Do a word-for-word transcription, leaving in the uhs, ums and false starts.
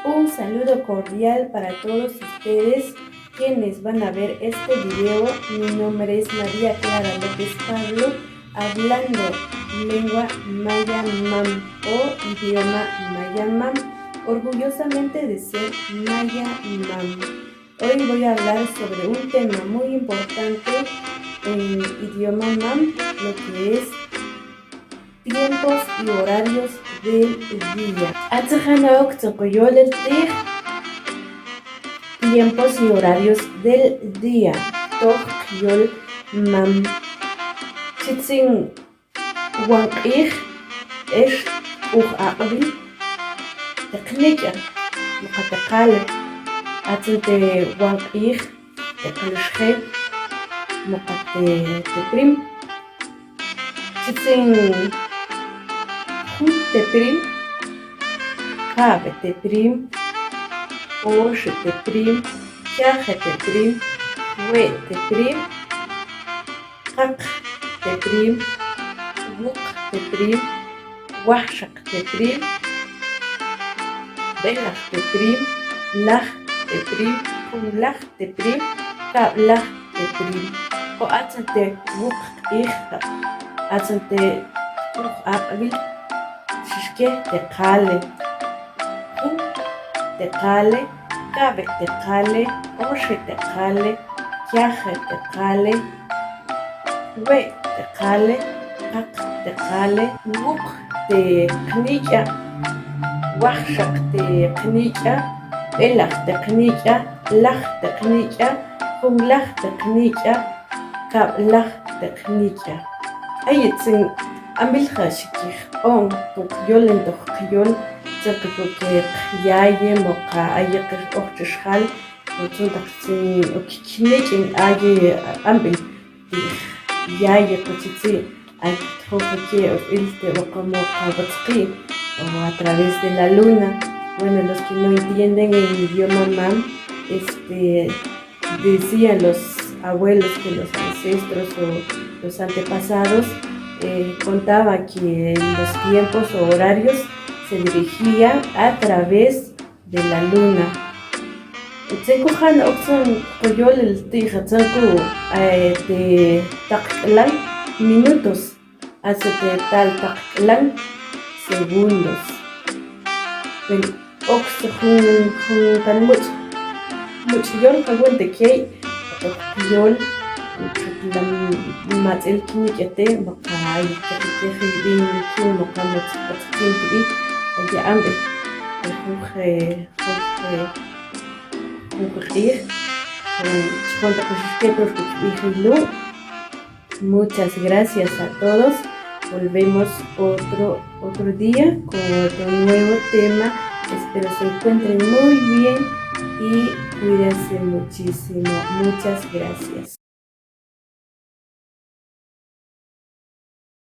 Un saludo cordial para todos ustedes quienes van a ver este video. Mi nombre es María Clara López Pablo, hablando lengua maya mam o idioma maya mam, orgullosamente de ser maya mam. Hoy voy a hablar sobre un tema muy importante en idioma mam, lo que es tiempos y horarios del día. Atsexa na ok tsen koyol el tix tiempos y horarios del día. Tok koyol mam. Chitsin wanq'ij, ex, k'uj aq'bil, te qnik'e, moqa te qale. Atsen te wanq'ij, te q'alxje, moqa te, te prim. Chitsin jun te prim, ka'be te prim, oxe te prim, kiaje te prim, we' te prim, qaq te prim, wuq te prim, wajxaq te prim, b'elaq te prim, laj te prim, junlaj te prim, kab'laj te prim. K'o atsen te wuq q'ij, atsen te k'uj aq'bil, xixke te qale. Jun te qale, ka'be te qale, oxe te qale, kiaje te qale, we' te qale, qaq te qale, wuq te qnik'e, wajxaq te qnik'e, b'elaq te qnik'e, laj te qnik'e, junlaj te qnik'e, kab'laj te qnik'e. Ay tsen amb'il ja' xikix on, tok yolentoq qyol, tsen q'uke qyaye, moqa ayeq ojtxel xjal, o tsen taq tsen ok kinik' in aye amb'il ti' yaye, k'uchi tsi' ay txojoke o il te oq'om moqa Watsqi', o a través de la luna. Bueno, los que no entienden el idioma mam, este, decían los abuelos que los ancestros o los antepasados, eh, contaba que los tiempos o horarios se dirigían a través de la luna. Tsen ko jan ok tsen ko yolel ti' ja tsen ko, eh, te taqk'lan minutos, atsen te tal taqk'lan segundos. Bueno, ok tsen jun, jun kan much', much' yol ka wente key, tok yol, tok la mats'il kinik' ete, moqa ay, tok key bin kin, moqa mots, mots kin tu' i, ay amb'il, tok jun, eh, Muchas gracias a todos. Volvemos otro, otro día con otro nuevo tema. Espero se encuentren muy bien y cuídense muchísimo. Muchas gracias.